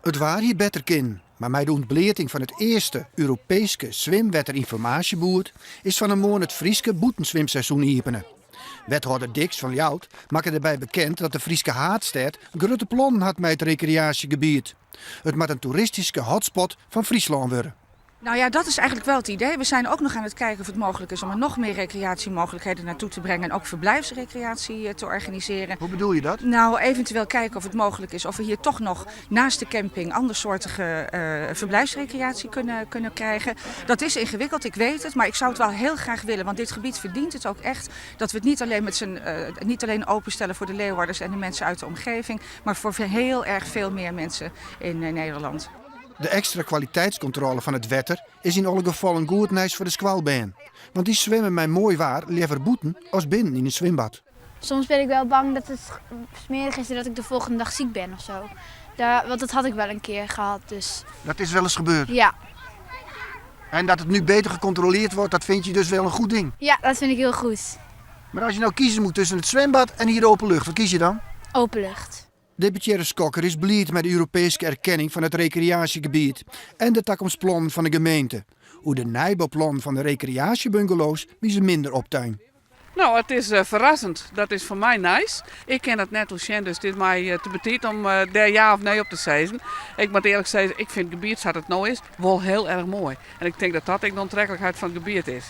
It waar hie better kinnen, mar mei de ûntbleating fan it earste Europeeske swimwetterynformaasjeboerd is fan 'e moarn it Fryske bûtenswimseizoen iepene. Wethâlder Diks fan Ljouwert makke dêrby bekend dat de Fryske haadstêd grutte plannen hat mei it rekreaasjegebiet. It moat in toeristyske hotspot fan Fryslân wurde. Nou ja, dat is eigenlijk wel het idee. We zijn ook nog aan het kijken of het mogelijk is om er nog meer recreatiemogelijkheden naartoe te brengen en ook verblijfsrecreatie eh, te organiseren. Hoe bedoel je dat? Nou, eventueel kijken of het mogelijk is of we hier toch nog naast de camping andersoortige uh, verblijfsrecreatie kunnen, kunnen krijgen. Dat is ingewikkeld, ik weet het, maar ik zou het wel heel graag willen, want dit gebied verdient het ook echt dat we het niet alleen, met z'n, uh, niet alleen openstellen voor de Leeuwarders en de mensen uit de omgeving, maar voor heel erg veel meer mensen in uh, Nederland. De ekstra kwaliteitskontrôle fan it wetter is yn alle gefallen goed nijs foar de skoalbern. Want dy swimme mei moai waar leaver bûten as binnen yn in swimbad. Soms ben ik wel bang dat het smerig is en dat ik de volgende dag ziek ben of zo. Daar, want dat had ik wel een keer gehad. Dus. Dat is wel eens gebeurd? Ja. En dat het nu beter gecontroleerd wordt, dat vind je dus wel een goed ding? Ja, dat vind ik heel goed. Maar als je nou kiezen moet tussen het zwembad en hier open lucht, wat kies je dan? Open lucht. Deputearre Schokker is bliid mei de Europeeske erkenning fan it rekreaasjegebiet en de takomstplannen fan de gemeente. Oer de nijbouplannen fan de rekreaasjebungalows wie se minder optein. No, it is ferrassend. Dat is foar my nijs. Ik kin dat net oersjen, dus it is my te betiid om dêr ja of nee op te sizzen. Ik moat earlik sizze, ik fyn it gebiet sa't it no is wol hiel erch moai. En ik tink dat dat ek de oantreklikheid fan it gebiet is.